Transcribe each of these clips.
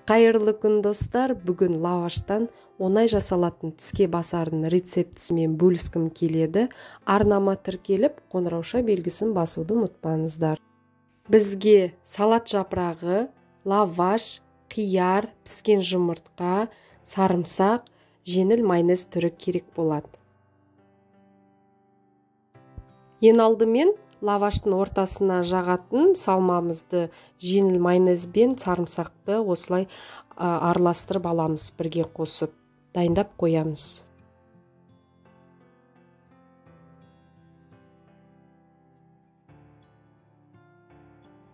Қайырлы күн, достар! Бүгін лаваштан оңай жасалатын тіске басардың рецептісімен бөліскім келеді. Арнама тіркеліп, қоңырауша белгісін басуды ұмытпаңыздар. Бізге салат жапырағы, лаваш, қияр, піскен жұмыртқа, сарымсақ, жеңіл майонез түрі керек болады. Ең алдымен лаваштың ортасына жағатын салмамызды жеңіл майонезбен сарымсақты осылай араластырып аламыз, бірге қосып дайындап қоямыз.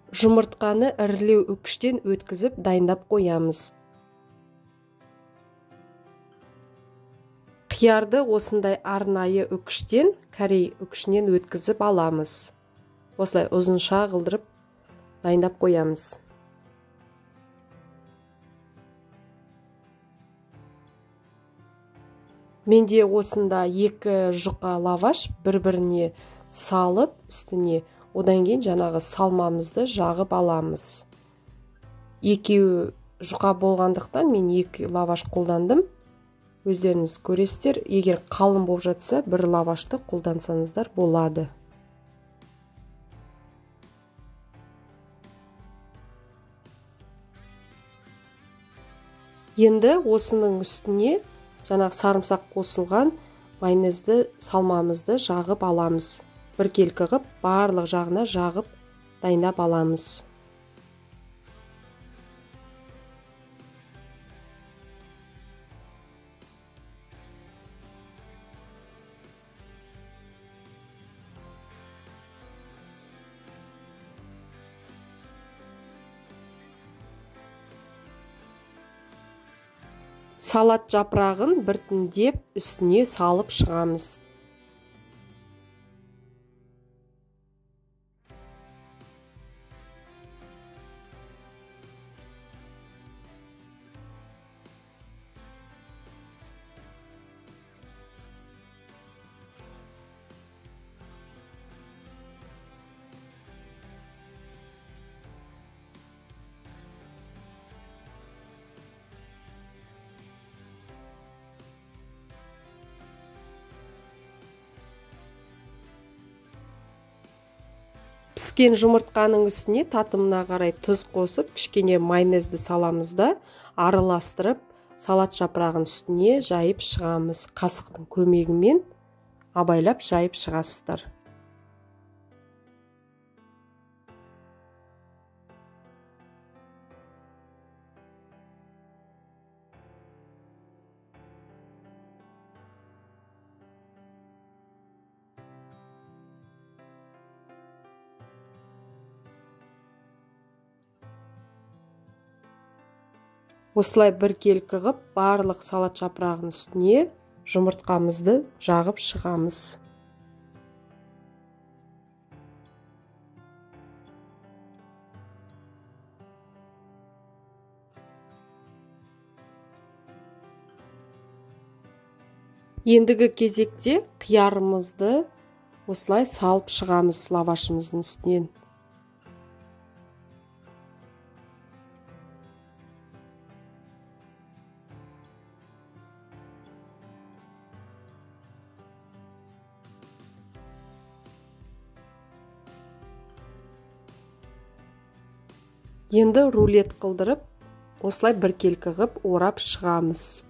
Жұмыртқаны ірілеу үкіштен өткізіп дайындап қоямыз. Қиярды осындай арнайы үкіштен, корей үкішінен өткізіп аламыз. Осылай ұзынша қылдырып дайындап қоямыз. Менде осында 2 жұқа лаваш бір-біріне салып, үстіне одан кейін жаңағы салмамызды жағып аламыз. Екеуі жұқа болғандықтан мен 2 лаваш қолдандым. Өздеріңіз көресіздер, егер қалың болып жатса, бір лавашты қолдансаңыздар болады. Енді осының үстіне жаңағы сарымсақ қосылған майонезді, салмамызды жағып аламыз. Біркелкі қып, барлық жағына жағып дайындап аламыз. Салат жапырағын біртіндеп үстіне салып шығамыз. Піскен жұмыртқаның үстіне татымына қарай тұз қосып, кішкене майонезді саламыз да, араластырып, салат жапырағын үстіне жайып шығамыз. Қасықтың көмегімен абайлап жайып шығасыздар. Осылай біркелкі қып, барлық салат жапырағының үстіне жұмыртқамызды жағып шығамыз. Ендігі кезекте қиярымызды осылай салып шығамыз лавашымыздың үстінен. Енді рулет қылдырып, осылай біркелкі қып орап шығамыз.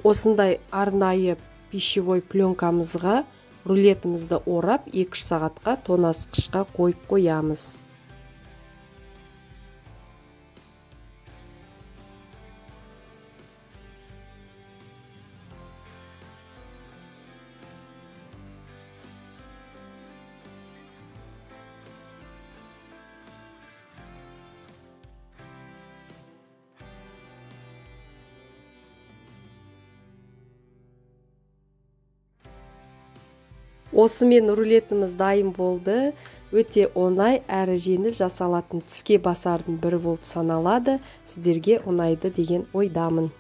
Осындай арнайы пищевой пленкамызға рулетімізді орап 2-3 сағатқа тоңазытқышқа қойып қоямыз. Осымен рулетіміз дайын болды. Өте оңай әрі жеңіл жасалатын тіске басардың бірі болып саналады. Сіздерге ұнайды деген ойдамын.